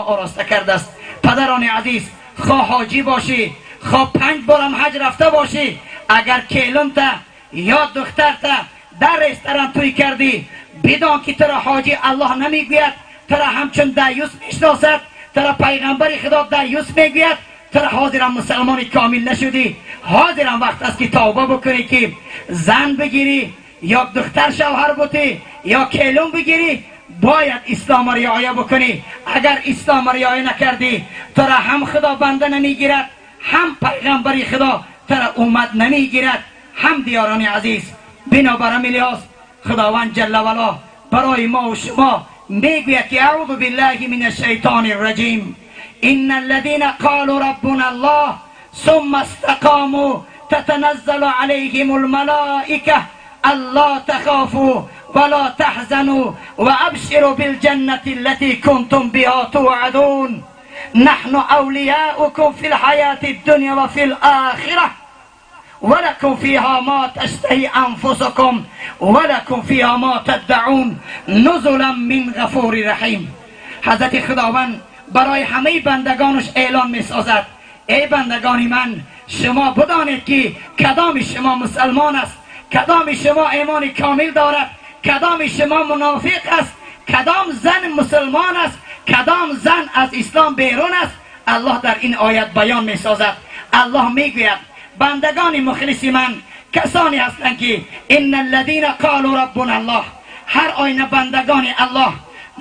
آراسته کرده است. پدران عزیز، خواه حاجی باشی، خواه 5 بارم حج رفته باشی، اگر کیلون تا یا دختر تا در رستوران توی کردی، بدان که تو را حاجی الله نمیگوید، تو را همچون دیوس میشناسد، تو را پیغمبر خدا دیوس میگوید، تو را حاضرم مسلمان کامل نشدی. حاضرم وقت است که توبه بکنی که زن بگیری یا دختر شوهر بودی یا کیلون بگیری، باید اسلام را رعایت بکنی. اگر اسلام را رعایت نکردی، تو را هم خدا بنده نمیگیرد، هم پیغمبر خدا تو را اومد نمیگیرد. هم دیاران عزیز، بنابراین الیاس خداوند جل وعلا برای ما و شما میگوید که اعوذ بالله من الشیطان الرجیم، ان الذين قالوا ربنا الله ثم استقاموا تتنزل عليهم الملائكة ألا تخافوا ولا تحزنوا وأبشروا بالجنة التي كنتم بها توعدون نحن أولياؤكم في الحياة الدنيا وفي الآخرة ولكم فيها ما تشتهي أنفسكم ولكم فيها ما تدعون نزلا من غفور رحیم. حضرت خداوند برای همه بندگانش اعلان می سازد: ای بندگان من، شما بدانید که کدام شما مسلمان است، کدام شما ایمان کامل دارد، کدام شما منافق است، کدام زن مسلمان است، کدام زن از اسلام بیرون است. الله در این آیت بیان می سازد. الله می گوید بندگان مخلص من کسانی هستند که ان الذين قالوا ربنا الله، هر آینه بندگان الله،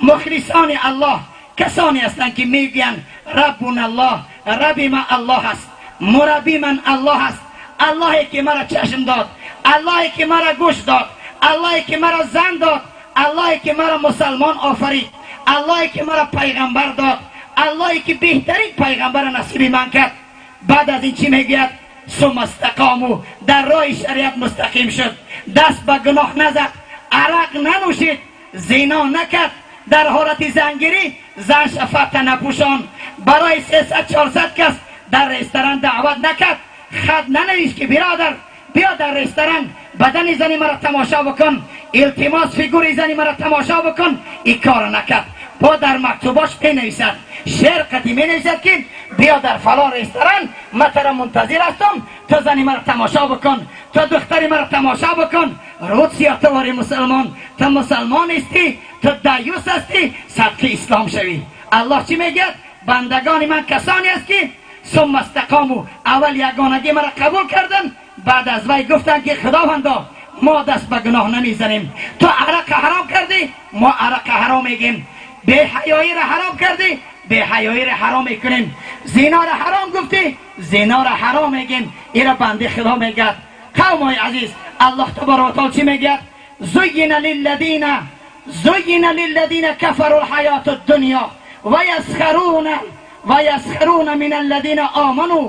مخلصان الله کسانی هستند که میگویند ربنا الله، رب ما الله است، مربی من الله است، اللهی که مرا چشم داد، اللهی که مرا گوش داد، اللهی که مرا زن داد، اللهی که مرا مسلمان آفرید، اللهی که مرا پیغمبر داد، اللهی که بهترین پیغمبر نصیب من کرد. بعد از این چی میگوید؟ ثم استقاموا، در راه شریعت مستقیم شد، دست به گناه نزد، عرق ننوشید، زنا نکرد، در حالت زنگیری زن شفت نپوشان، برای 300-400 کس در رستوران دعوت نکرد، خط ننویس که برادر بیا در رستوران بدن زنی مرا تماشا بکن، التماس فیگور زنی مرا تماشا بکن، این کار نکرد. با در مکتوباش بنویسد، شعر قدی می نویسد که بیا در فلان رستوران من تو را منتظر هستم، تو زنی مرا تماشا بکن، تو دختری مرا تماشا بکن. رود سیاه تو مسلمان، تو مسلمان نیستی، تو دیوس هستی، صدق اسلام شوی. الله چی میگه؟ بندگان من کسانی است که ثم استقاموا، اول یگانگی مرا قبول کردن، بعد از وی گفتن که خداوندا ما دست به گناه نمیزنیم، تو عرق حرام کردی، ما عرق حرام میگیم، بی حیایی را حرام کردی، بی حیایی را حرام میکنیم، زنا را حرام گفتی، زنا را حرام میگیم. این را بنده خدا میگه. قوم های عزیز، الله تبارک و تعالی چی میگه؟ زین للذین كفروا الحیات الدنیا ويسخرون من الذين آمنوا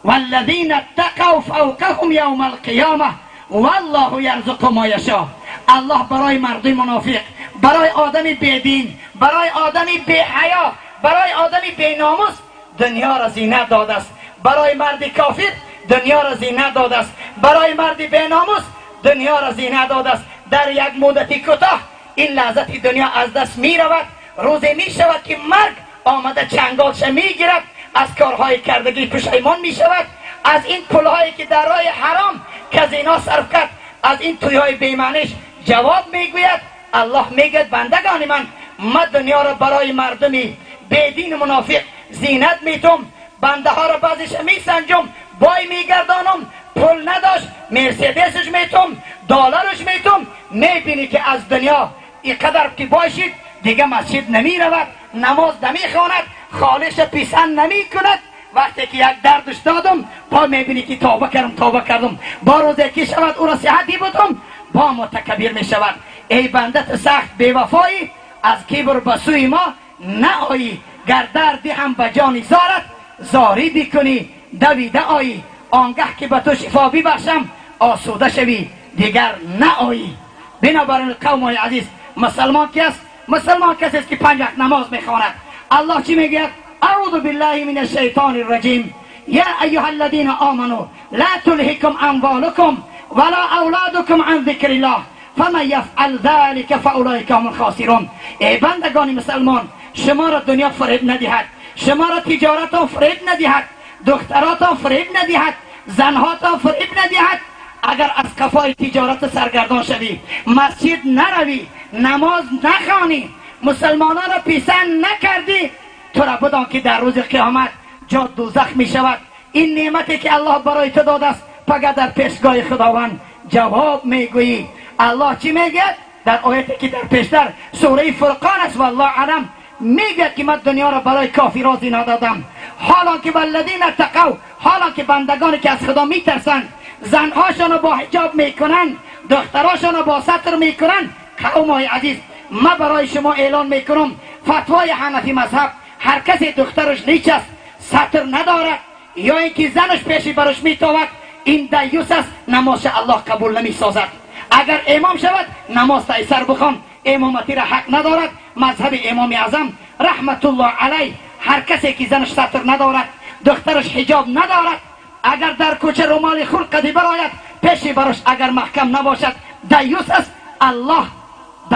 والذين اتقوا فوقهم يوم القيامة والله يرزق ما يشاء. الله برای مردم منافق، برای آدم بیدین، برای آدم بی‌حیا، برای آدم بیناموس دنیا را زینت داده است. برای مرد کافر دنیا را زینت داده است، برای مرد بیناموس دنیا را زینت داده است. در یک مدت کوتاه این لذت دنیا از دست می رود. روزی می شود که مرگ آمده چنگالش می گیرد، از کارهای کردگی پشیمان می شود، از این پولهایی که در راه حرام کزینا صرف کرد، از این تویهای بی‌معنیش جواب میگوید. الله میگه بندگان من، من دنیا را برای مردمی بیدین منافق زینت میتم، بنده ها را بعضیش میسنجم، بای میگردانم، پول نداشت مرسدسش میتم، دلارش میتم، میبینی که از دنیا اینقدر که باشید دیگه مسجد نمیرود، نماز نمیخواند، خالش پیسند نمیکند. وقتی که یک دردش دادم با میبینی که توبه کردم، توبه کردم، با روزی که شود او را صحتی بودم، با متکبر میشود. ای بنده تو سخت بیوفایی، از کبر به سوی ما نآیی، گر دردی هم به جان زارت زاری بکنی دویده آیی، آنگه که به تو شفا ببخشم آسوده شوی دیگر نآیی. بنابراین قوم های عزیز، مسلمان کی است؟ مسلمان کسی است که 5 وقت نماز میخواند. الله چی میگوید؟ اعوذ بالله من الشیطان الرجیم، یا ایها الذین آمنوا لا تلهکم اموالکم ولا اولادکم عن ذکر الله فمن یفعل ذلك فاولئک هم الخاسرون. ای بندگان مسلمان، شما را دنیا فریب ندهد، شما را تجارت فریب ندهد، دخترات فریب ندهد، زنها فریب ندهد. اگر از قفای تجارت سرگردان شوی، مسجد نروی، نماز نخوانی، مسلمانان را پیسند نکردی، تو را بدان که در روز قیامت جا دوزخ می شود. این نعمتی که الله برای تو داده است فقط در پیشگاه خداوند جواب میگویی. الله چی میگه؟ در آیتی که در پیشتر سوره فرقان است، والله اعلم، میگه که من دنیا را برای کافران زینت دادم، حالا که والذین اتقوا، حالا که بندگانی که از خدا میترسند، زنهاشان را با حجاب میکنند، دختراشان را با ستر میکنند. قوم های عزیز، من برای شما اعلان میکنم فتوای حنفی مذهب، هر کسی دخترش نیچ است، ستر ندارد، یا اینکه زنش پیشی برش میتاود، این دیوس است، نماز الله قبول نمیسازد. اگر امام شود نماز تای سر بخوان، امامتی را حق ندارد. مذهب امام اعظم رحمت الله علیه، هر کسی که زنش ستر ندارد، دخترش حجاب ندارد، اگر در کوچه رومال خورد قدی براید، پیشی براش اگر محکم نباشد، دیوس است. الله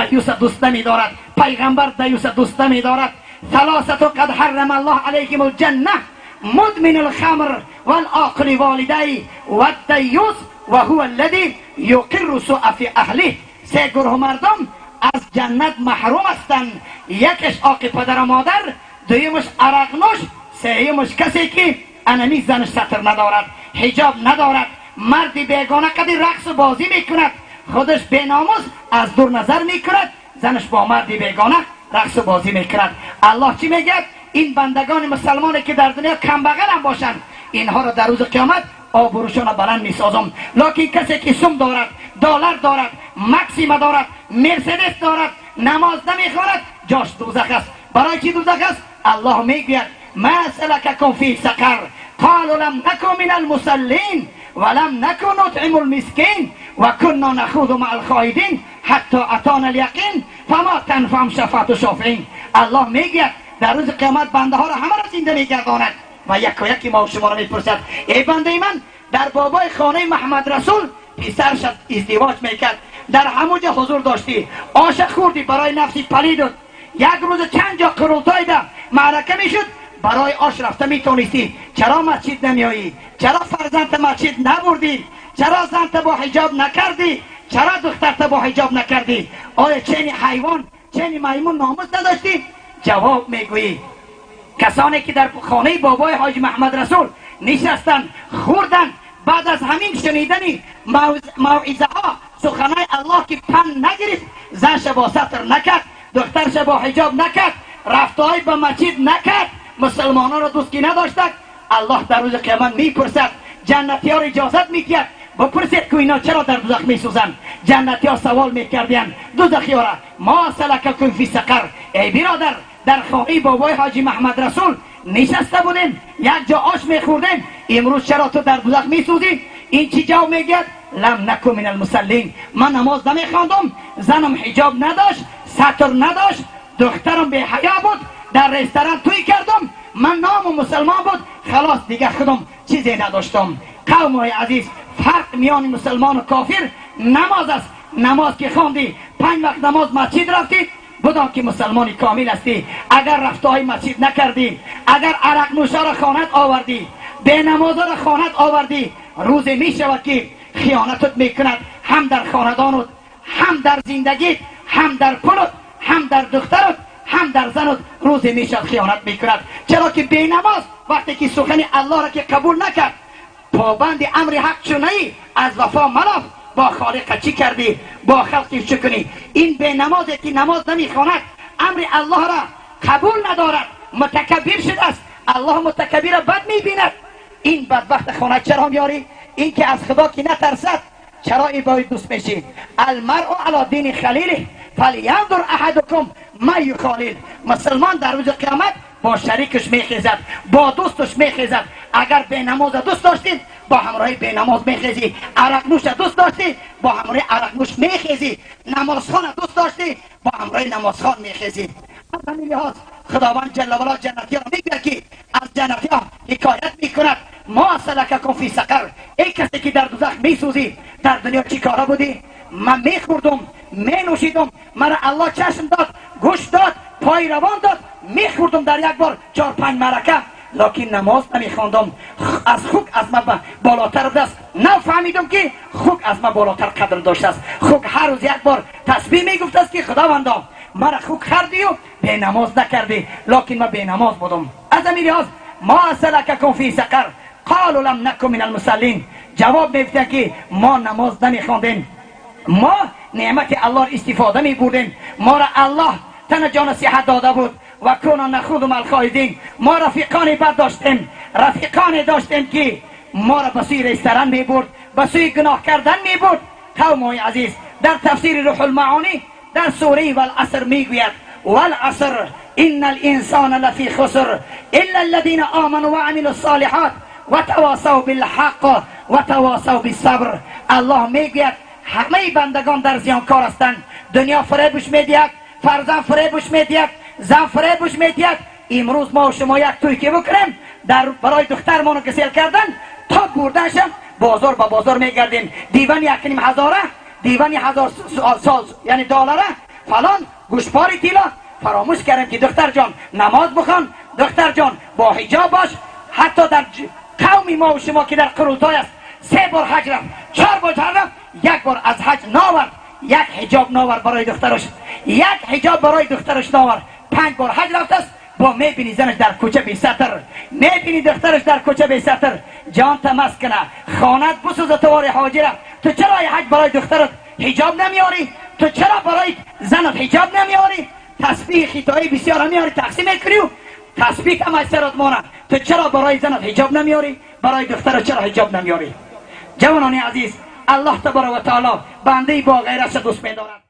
دیوس دوست نمیدارد، پیغمبر دیوس دوست نمیدارد. ثلاثة قد حرم الله علیکم الجنه مدمن الخمر والعاقل والدی والدیوس وهو الذي یقر سوء فی اهله. سه گروه مردم از جنت محروم هستند، یکش عاق پدر و مادر، دویمش عرق نوش، سیمش کسی که انمی زنش ستر ندارد، حجاب ندارد، مرد بیگانه قدی رقص بازی میکند، خودش بیناموس از دور نظر میکند، زنش با مرد بیگانه رقص بازی میکند. الله چی میگه؟ این بندگان مسلمانی که در دنیا کم بغل هم باشند، اینها را در روز قیامت آبروشان را بلند میسازم. لکن کسی که سم دارد، دلار دارد، مکسیما دارد، مرسدس دارد، نماز نمیخواند، جاش دوزخ است. برای چی دوزخ است؟ الله میگوید ما سلککم فی سقر قالوا لم نکن من المصلین ولم نکن نطعم المسکین وكنا نخوض مع الخائضین حتی اتانا الیقین فما تنفعهم شفاعت الشافعین. الله میگوید در روز قیامت بنده ها را همه را زنده میگرداند و یک و یکی ما و شما را میپرسد ای بنده من، در بابای خانه محمد رسول پسرش ازدواج میکرد، در همونجا حضور داشتی، آش خوردی، برای نفسی پلید، یک روز چند جا قرولتای ده معرکه میشد، برای آش رفته میتونستی، چرا مسجد نمیایی؟ چرا فرزند مسجد نبردی؟ چرا زنت با حجاب نکردی؟ چرا دخترت با حجاب نکردی؟ آیا چنین حیوان چنین میمون ناموس نداشتی؟ جواب میگویی کسانی که در خانه بابای حاج محمد رسول نشستن خوردن، بعد از همین شنیدنی موعظه ها سخنای الله که پند نگرفت، زنش با ستر نکرد، دخترش با حجاب نکرد، رفتهای به مسجد نکرد، مسلمانان را دوست کی نداشتند، الله در روز قیامت میپرسد، جنتی ها را اجازت میدهد بپرسید که اینا چرا در دوزخ میسوزند. جنتی ها سوال میکردند دوزخی ها را ما سلککم فی سقر، ای برادر در خانه بابای حاجی محمد رسول نشسته بودیم، یک جا آش میخوردیم، امروز چرا تو در دوزخ میسوزی؟ این چی جواب میگه؟ لم نکن من المصلین، من نماز نمیخواندم، زنم حجاب نداشت، ستر نداشت، دخترم بی حیا بود، در رستوران توی کردم، من نام مسلمان بود، خلاص دیگه خودم چیزی نداشتم. قوم های عزیز، فرق میان مسلمان و کافر نماز است. نماز که خواندی، 5 وقت نماز مسجد رفتی، بدان که مسلمان کامل هستی. اگر رفتهای مسجد نکردی، اگر عرق نوشا را خانت آوردی، به نماز را خانت آوردی، روز می شود که خیانتت میکند، هم در خاندانت، هم در زندگیت، هم در پولت، هم در دخترت، هم در زنت، روز می شود خیانت میکند. چرا که بی نماز وقتی که سخن الله را که قبول نکرد، پابند امر حق چونایی، از وفا ملاف، با خالق چی کردی، با خلق چی کنی؟ این به نمازی که نماز نمیخواند، امر الله را قبول ندارد، متکبر شده است، الله متکبر را بد میبیند. این بدبخت خانه چرا میاری؟ این که از خدا که نترسد، چرا ای باید دوست میشی؟ المرء علی دین خلیله فلینظر احدکم ما یخالیل. مسلمان در روز قیامت با شریکش میخیزد، با دوستش میخیزد. اگر به نماز دوست داشتید، با همراهی به نماز میخیزی. عرق نوش دوست داشتی، با همراهی عرق نوش میخیزی. نمازخوان دوست داشتی، با همراهی نمازخوان میخیزی. از همین لحاظ خداوند جل و علا جنتی ها میگه که از جنتی ها حکایت میکند، ما سلککم فی سقر، ای کسی که در دوزخ میسوزی، در دنیا چی کارا بودی؟ من میخوردم، مینوشیدم، مرا الله چشم داد، گوش داد، پای روان داد، میخوردم در یک بار 4-5 مرکه، لکن نماز نمیخواندم. از خوک از ما بالاتر است. نفهمیدم که خوک از ما بالاتر قدر داشته است. خوک هر روز یک بار تسبیح میگفت است که خداوندا مرا خوک خوردی و به نماز نکردی، لکن ما به نماز بودم. از همین لحاظ ما سلککم فی سقر قالوا لم نکن من المصلین، جواب میگفتند که ما نماز نمیخواندیم، ما نعمت الله استفاده میبردیم، ما را الله تن جان صحت داده بود. و کنا نخوض مع الخائضین، ما رفیقانی بد داشتیم، رفیقانی داشتیم که ما را به سوی رستوران میبرد، به سوی گناه کردن میبرد. قوم های عزیز، در تفسیر روح المعانی در سوره والعصر میگوید والعصر ان الانسان لفی خسر الا الذين آمنوا وعملوا الصالحات وتواصوا بالحق وتواصوا بالصبر. الله میگوید همه بندگان در زیانکار هستند. دنیا فریبش میدهد، فرزند فریبش میدهد، زن فریبش میدهد. امروز ما و شما یک توی که بکنیم در برای دخترمان رو گسیل کردن تا بردنش بازار به بازار میگردیم. دیوان 1,500، دیوان 1000 سال یعنی دلاره فلان گوشپاری تیلا. فراموش کردیم که دختر جان نماز بخوان، دختر جان با حجاب باش. حتی در قوم ما و شما که در قرولتای است 3 بار حج رفت، 4 بار حج رفت، 1 بار از حج ناورد، 1 حجاب ناورد برای دخترش، 1 حجاب برای دخترش ناورد. 5 بار حج رفت است، با میبینی زنش در کوچه بی ستر، میبینی دخترش در کوچه بی ستر. جان تمس کنه، خانت بسوزه توار حاجی رفت. تو چرا حج برای دخترت حجاب نمیاری؟ تو چرا برای زنت حجاب نمیاری؟ تسبیح خطایی بسیار میاری تقسیم میکنی و تسبیح هم از سرت مانه. تو چرا برای زنت حجاب نمیاری؟ برای دخترت چرا حجاب نمیاری؟ جوانان عزیز، الله تبارک و تعالی بنده با غیرت دوست می‌دارد.